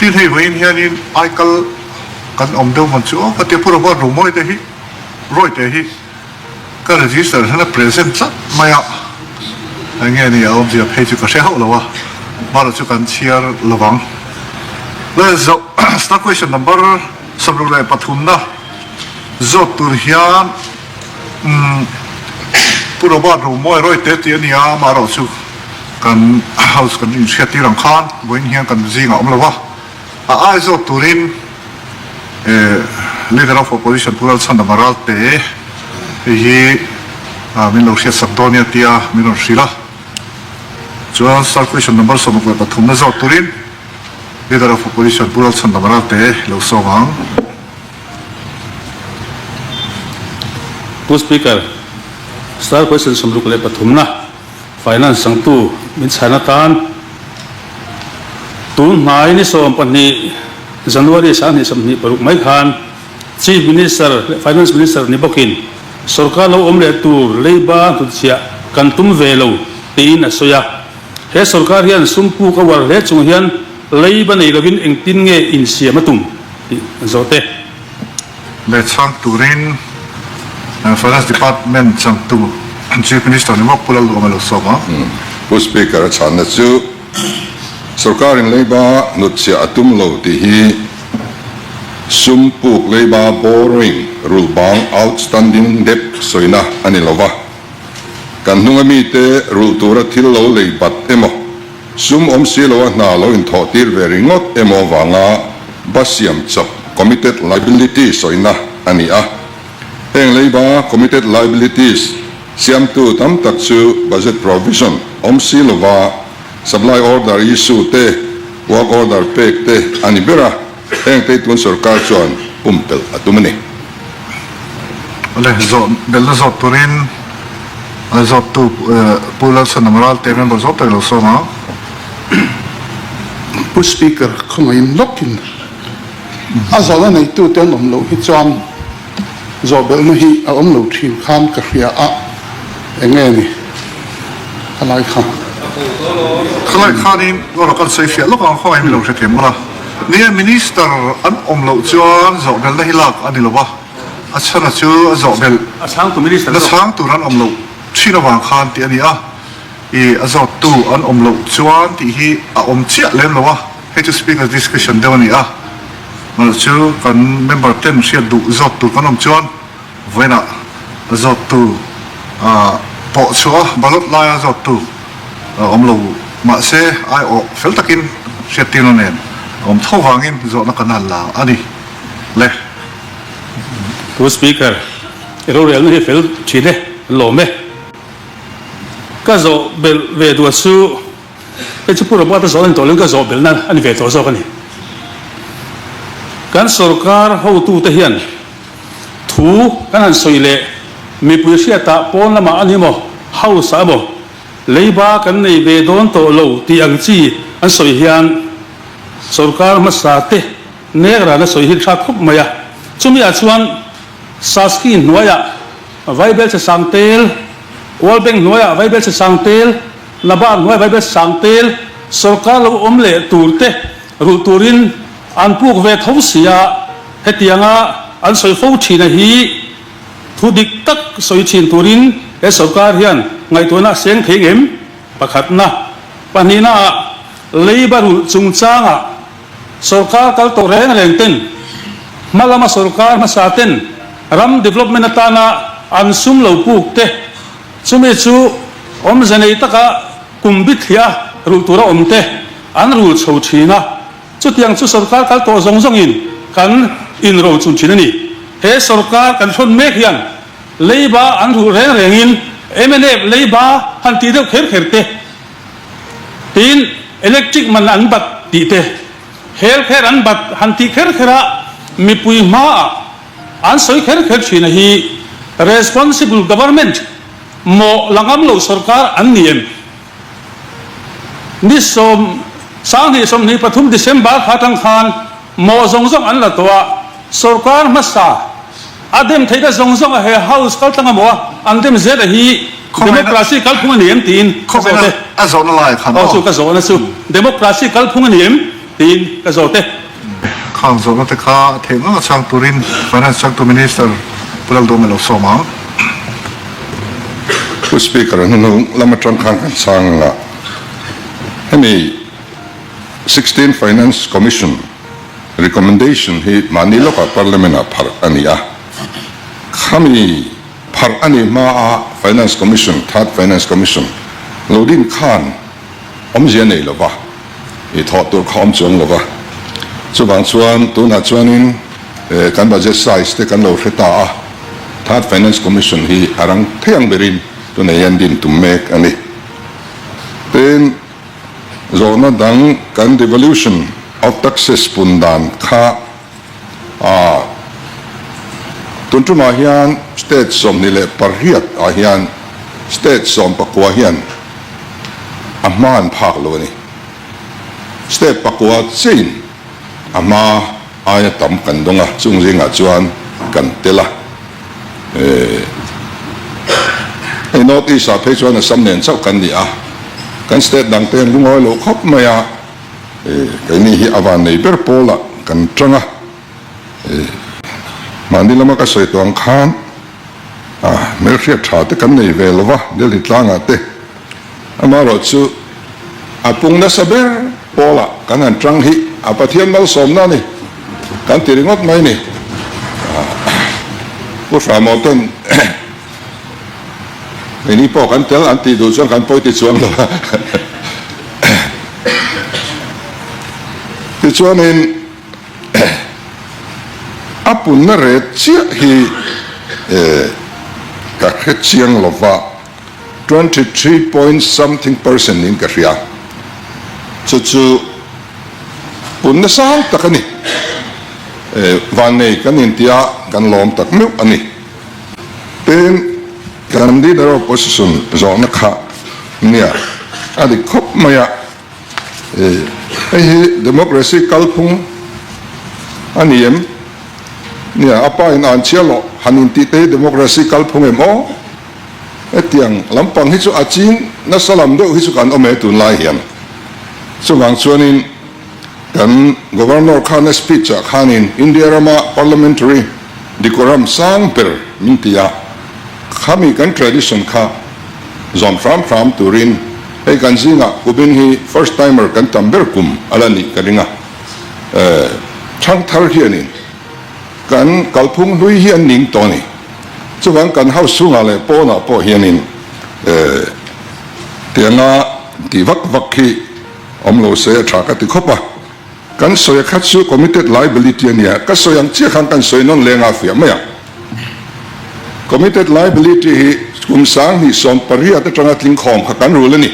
Tin hei vawiin hianin aikal kan awm deuh man chu aw ka tia Pu Robert Romawi te hi Rawite hi ka register hian a present tlat mai a, eng nge ni a awmzia phei chu ka hre hauh lo a, hmara chu kan chhiar lovang. Le zoh star question number 63 na zawt tur hian umm Pu Robert Romawi Rawite tih a ni a, amaherawh chu kan house kan inhriat tir ang khan vawiin hian kan zingah awm lo a, a ai zawt turin Leader of Opposition Pu Lalchhandama Ralte hei hi min lo hriatsak dawn nia tia min rawn hrilh a, chuan Star Question Number 63 na zawt turin Leader of Opposition Pu Lalchhandama Ralte lo sawm ang. Pu Speaker, Star Question 63 na Finance changtu min chhan atan tun hnai ni 12 January 2026 mai khan Chief Minister leh Finance Minister ni bawkin sorkar lo awm leh tur leiba hnutchhiah kan tum ve lo tiin a sawi a. He sorkar hian sum puk a uar hle chung hian leiba nei lovin engtin nge insiam a tum tih an zawh te. Leh chhang turin Finance Department changtu Chief Minister ni mawk Pu Lalduhawm a lo sawm a. Pu Speaker a chhanna chu sorkarin leiba hnutchhiah a tum lo tih hi sum puk leiba borrowing rulh bang outstanding debt sawina a ni lo va, kan hnunga mite rulh tura thil lo lei bat emaw Sum awm si loa hna lo inthawh tir ve ringawt emaw vanga ba siam chawp, committed liability, sawina a ni a. Heng leiba, committed liabilities, siamtu tam tak chu budget provision awm si lova supply order issue te, work order pek te a ni ber a, heng te tun sorkar chuan pumpelh a tum a ni. Awle, zawh belhna zawt turin a zawttu Pu Lalchhanam Ralte member zawt tak i lo sawm a. Pu Speaker, khawngaihin lawkin a zawhna neitute an awm loh hi chuan zawh belhna hi a awm lo thin khan ka hria a, eng nge ni khalai kha? Khalai khanin erawh kan sawi fiah lawk ang, khawngaihin min lo hrethiam ula. Nia, Minister an awm loh chuan zawh belhna hi lak a ni lo va, a chhana chu a zawh belh na chhang tur an awm loh thin avang khan tih a ni a, ih a zawttu an awm loh chuan tih hi a awm chiah lem lo a, hei chu Speaker's discretion deuh a ni a, mahse chu kan member ten hriat duh zawt tur kan awm chuan vawiinah a zawttu pawh chhuah a, ballot laia zawttu awm lo mahse aiawh fel takin hriattirna nen a awm tho vangin zawhna kan han la a ni le. Pu Speaker, i rorelna hi fel thin e, an lawm e. Ka zawh belh ve duh chu hei chu Pu Robert-a zawh a ni tawh lo in ka zawh belhna a ni ve tawh zawk a ni. Kan sorkar hotute hian Thu kan han sawi leh mipui hriatah pawn lamah a ni maw, house ah emaw, leiba kan nei ve dawn tawh lo tih ang chi an sawi hian sorkar hmasa te nek rana sawi hi tha khawp mai a. Chumi ah chuan Saski hnuaiah Vaibelchhe Sangtel, World Bank hnuaiah Vaibelchhe Sangtel, Nabard hnuaiah Vaibelchhe Sangtel sorkar lo awm leh tur te rulh turin An puk ve tho sia, hetianga an sawi fo thina hi thu dik tak sawi thin turin he sorkar hian ngaihtuahna a seng thei ngem? Pakhatna. Pahnihnaah, leiba rulh chungchangah sorkar kal tawh reng reng ten hma lama sorkar hmasa ten ram development atana an sum lo puk te, chumi chu awmze nei taka kum bithliah rulh tura awm te an rul chho thin a. Chutiang chu sorkar kal tawh zawng zawngin kan inro chun thin a ni. He sorkar kan hrawn mek hian leiba an ruh reng rengin mnf leiba han tih deuh kher kher te, tin electric man an bat tih te, hel kher an bat han tih kher kher a mipui hmaah an sawi kher kher thin a hi responsible government mawh la ngam lo sorkar an ni em? Ni 10 2023 December kha atang khan mawh zawng zawng an la tawh a, sorkar hmasa a dem theihna zawng zawng a he house kal tlang a maw a, an dem zel a hi democracy kalphung a ni em tiin ka zawh te. A zawhna lai khan aw. Aw chu ka zawhna chu democracy kalphung a ni em? Tiin ka zawt e. Khang zawhna te kha a theih ngang a chhang turin Finance changtu Minister Pu Lalduhawm a lo sawm ang. Pu Speaker, hnuhnung lam atang khan kan chhang ang a, hemi Sixteenth Finance Commission recommendation hi mahni lawkah Parliament ah pharh a ni a, khami pharh a nih hma a Finance Commission, Third Finance Commission lo din khan awmzia nei lova, i thawh tur kha awm chuang lova. Chuvang chuan tunah chuanin kan budget size te kan lo hre ta a, Third Finance Commission hi a rang thei ang berin tunah hian din tum mek a ni. Tin, zawhna dang kan devolution of taxes pun dan kha A, tun tumah hian state 28 ah hian state 19 hian a hma an phak lo a ni. State pakua chiahin a hma aia tam kan dawng a, chung zingah chuan kan tel a. Hei North East ah phei chuan Assam nen chauh kan ni a, kan state dangte an lungawi lo khawp mai a. Keini hi a vannei ber pawlah kan tang a, mahni lama ka sawi tawh ang khan hmelhriat tha te kan nei ve lo va, Delhi tlangah te. Amaherawh chu a pung nasa ber pawlah kan han tang hi a Pathian malsawmna a ni kan ti ringawt mai a ni. Pu Hramaw ten Keini pawh kan tel an tih duh chuan kan pawi ti chuang lo a. Tichuanin a punna ret chiah hi ka hre chiang lo va, 23 point something percent niin ka hria. Chu chu punna sang tak a ni. Vannei kan intia kan lawm tak meuh a ni. Tin, kan Leader of Opposition zawhna kha nia a dik khawp mai a, hei hi democracy kalphung a ni em? Nia, a pa in an chhia loh han intih te hi democracy kalphung em aw? Hetiang lampang hi chu a ching nasa lam deuh hi chu kan awm e tunlai hian. Chuvang chuanin Kan Governor khan a speech ah khanin India rama Parliamentary decorum sang ber min ti a, khami kan tradition kha zawm hram hram turin hei kan zingah kumin hi first timer kan tam ber kum a la nih ka ring a, thangthar hianin kan kalphung hlui hi an ning tawh a ni. Chuvang kan house chhungah leh pawnah pawh hianin tianga tih vak vak hi Awm lo se a tha ka ti khawp a, kan sawi a khat chu committed liability a nia, ka sawi ang chiah khan kan sawi nawn leng a fiah mai ang. Committed liability hi kum 2018 atanga tling khawm kha kan rul a ni.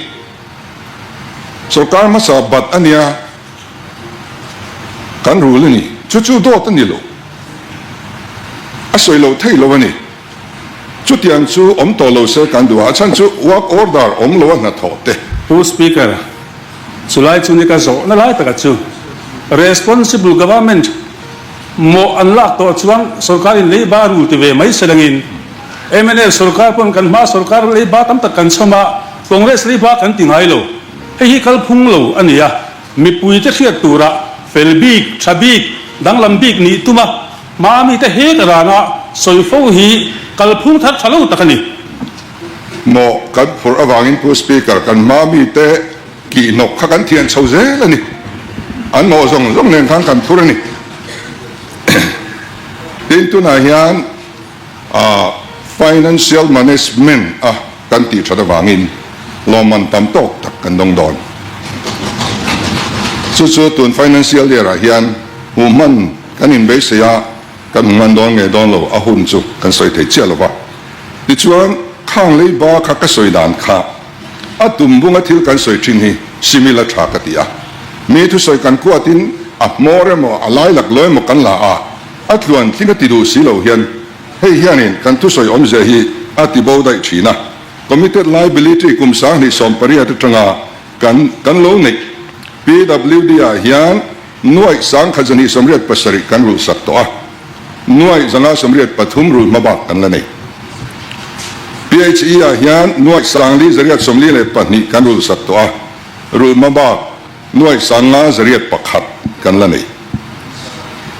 Sorkar hmasa bat a nia, kan rul a ni. Chu chu dawt a ni lo, a sawi lo thei lo a ni. Chutiang chu awm tawh lo se kan duh a, a chhan chu work order awm lo a hnathawh te. Pu Speaker, chulai chu ni ka zawhna lai taka chu responsible government mawh an lak tawh chuan sorkarin leiba rul ti ve mai se langin mnf sorkar pawn kan hma sorkar leiba tam tak kan chhawm a, Congress leiba kan ti ngai lo. Hei hi kalphung lo a ni a, mipuite hriat tura fel bik, tha bik, danglam bik nih tum a, Hma mite heta rana sawi fo hi kalphung thar tha lo tak a ni. Maw kan phurh avangin Pu Speaker, kan hma mite kihhnawk kha kan thian chho zel a ni. An mawh zawng zawng nen khan kan phur a ni. Tin, tunah hian Financial Management a kan tih that avangin lawmman tam tawk tak kan dawng dawn. Chu chu tun Financial Year ah hian hmuh hman Kan inbeisei a, kan hmu ngan dawn nge dawn lo a hun chu kan sawi thei chiah lo va. Tichuan, khang leiba kha ka sawi dan kha a tum bunga thil kan sawi thin hi simil a tha ka ti a. Mi thusawi kan kuatin a hmawr emaw a lai lak lo emaw kan la a, a tluan tling a ti duh si lo hian hei hianin kan thusawi awmzia hi a ti bo daih thin a. Committed liability kum 2018 atanga kan kan lo neih PWD ah hian Nuaih 1287 kan rulh sak tawh a, nuaih 583 rulh hma bak kan la nei. PHE ah hian nuaih 4842 kan rulh sak tawh a, rulh hma bak nuaih 51. kan la nei.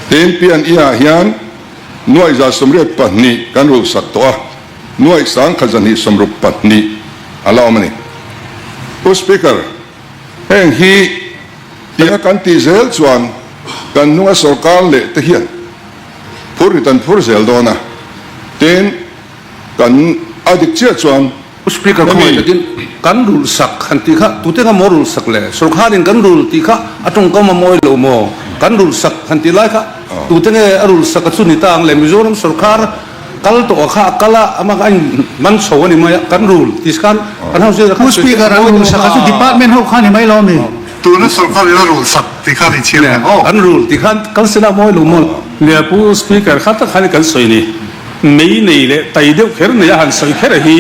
Tin, P&E ah hian nuaih 182 kan rulhsak tawh a, nuaih 1162 a la awm a ni. Pu Speaker, heng hi tianga kan tih zel chuan kan hnunga sorkar leh te hian phur rit an phur zel dawn a, tin, kan a dik chiah chuan Pu Speaker khawngaih takin kan rulh sak han tih kha tute nga maw rulh sak le? Sorkharin kan rulh tih kha a tawngkam a mawi lo maw? Kan rulh sak han tih lai kha tute nge a rulh sak a chu ni ta ang le? Mizoram sorkar kal tawh a kha a kal a, amah kha a in man chho a ni mai a, kan rulh tih khan kan house leader khan Pu Speaker an rulh sak a chu department ho kha ni mai lo mi? Tuna sorkar in a rulh sak tih khan i chhiar ang aw. Kan rulh tih khan kal sela a mawi lo maw? Nia Pu Speaker kha tak khan kan sawi ni. Mei nei leh tai deuh kher nei a han sawi kher a hi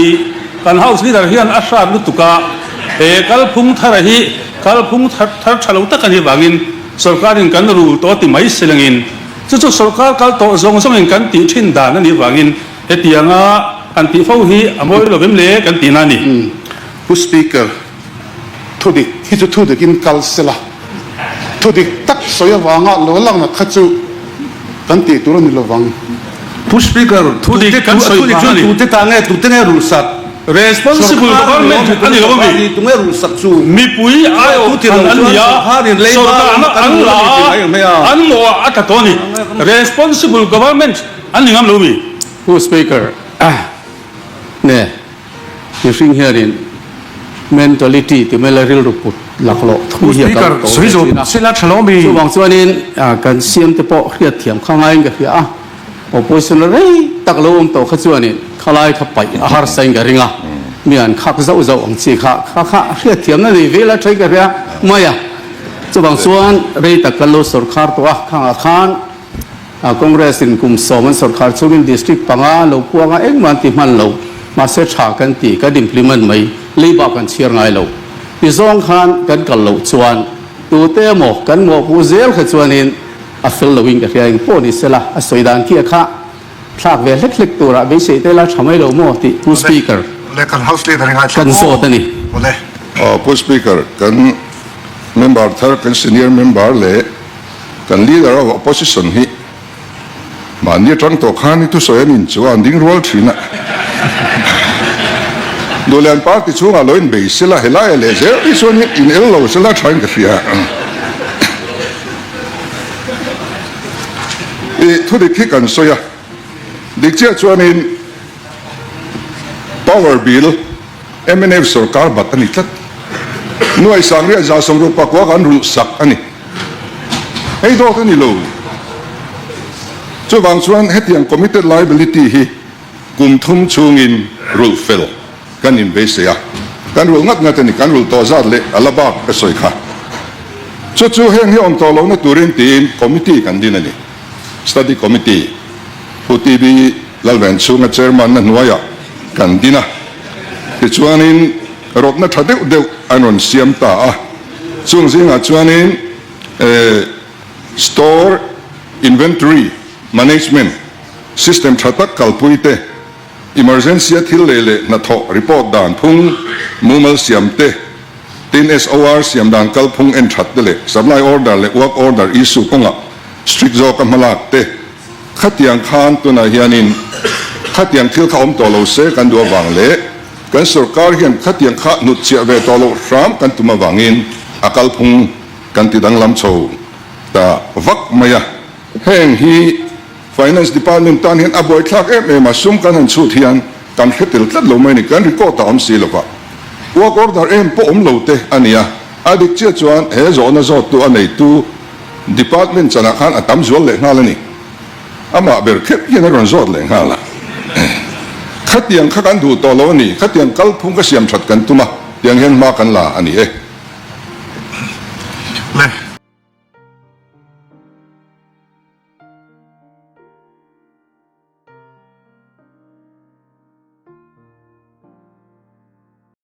kan House Leader hian a hrat lutuk a, he kalphung thar a hi kalphung thar thar tha lo tak a nih vangin sorkarin kan rul tawh ti mai se langin chu chu sorkar kal tawh zawng zawngin kan tih thin dan a nih vangin hetianga han tih fo hi a mawi lo vem le kan tihna a ni. Pu Speaker, Thudik hi chu thudikin kal sela, thudik tak sawi avanga lo lang nat kha chu kan tih tur a ni lovang. Pu Speaker, Thudik kan sawi thudik vang chu a ni. tute ta nge, tute nge rulhsak? Responsible government a ni lo a mi? Tunge rulhsak chu? Mipui aiawh than an ni a, sorkarna an la a, an mawh a tla tawh a ni. Responsible government an ni ngam lo mi? Pu Speaker, Ne. Mihring hianin mentality ti mai la rilru put laklawh thu hi a kal tawh ve thin a. Chuvang chuanin kan siam te pawh hriatthiam kha ngaiin ka hria a, opposition la rei tak lo awm tawh kha chuanin khalai kha paih a harsa in ka ring a, mi an khak zauh zauh ang chi kha kha kha hriatthiamna nei ve la thain ka hria mai a. Chuvang chuan rei tak kan lo sawrkhar tawh a, khangah khan Congress in kum sawm an sawrkhar chungin district panga lo puanga engmah an ti hman lo, mahse tha kan ti, kan implement mai, leiba kan chhiar ngai lo. Ti zawng khan kan kal loh chuan tute emaw kan mawhpuh zel kha chuanin a fel loin ka hria eng pawh ni sela a sawi dan khi a kha thlak ve hlek hlek turah beisei te la tha mai lo maw tih Pu Speaker kan zawt a ni. Pu Speaker, kan member thar, kan senior member leh Kan leader of opposition hi mahni atang tawh khan i thusawi an inchuh a, an ding rual thin a. Duhlian party chhungah lo inbei sela, helai leh zel hi chuan in el lo sela thain ka hria. I thudik hi kan sawi a, dik chiah chuanin power bill mnf sorkar bat a ni tlat. Nuai Sangriat 160 kan rulh sak a ni. Hei dawt a ni lo. Chuvang chuan hetiang committed liability hi kum thum chhungin rulh fel kan inbeisei a, kan rulh ngat ngat a ni, kan rulh tawh zat leh a la bak ka sawi kha. Chu chu heng hi awm tawh lohna turin tiin committee kan din a ni, study committee, Pu TB Lalven chhunga chairman na hnuaiah kan din a, tichuanin rawtna tha deuh deuh an rawn siam ta a. Chung zingah chuanin Store Inventory Management System tha tak kalpui te, Emergency a thil lei leh hnathawh report dan phung mumal siam te, tin SOR siam dan kalphung en that te leh Supply Order leh Work Order issue kawngah strict zawka hmalak te, khatiang khan tunah hianin khatiang thil kha awm tawh lo se kan duh avang leh Kan sorkar hian khatiang kha hnutchhiah ve tawh loh hram kan tum avangin a kalphung kan ti danglam chho ta vak mai a. Heng hi Finance Department tan hian a buaithlak em em a, sum kan han chhut hian kan hre tel tlat lo mai a ni, kan record a awm si lova. Work order em pawh awm lo te a ni a, a dik chiah chuan he zawhna zawttu a neitu Department chanah khan a tam zual leh nghal a ni. Amah ber kher hian a rawn zawt leh nghal a, Khatiang kha kan duh tawh lo a ni, khatiang kalphung ka siam that kan tum a, tiang hian hma kan la a ni e.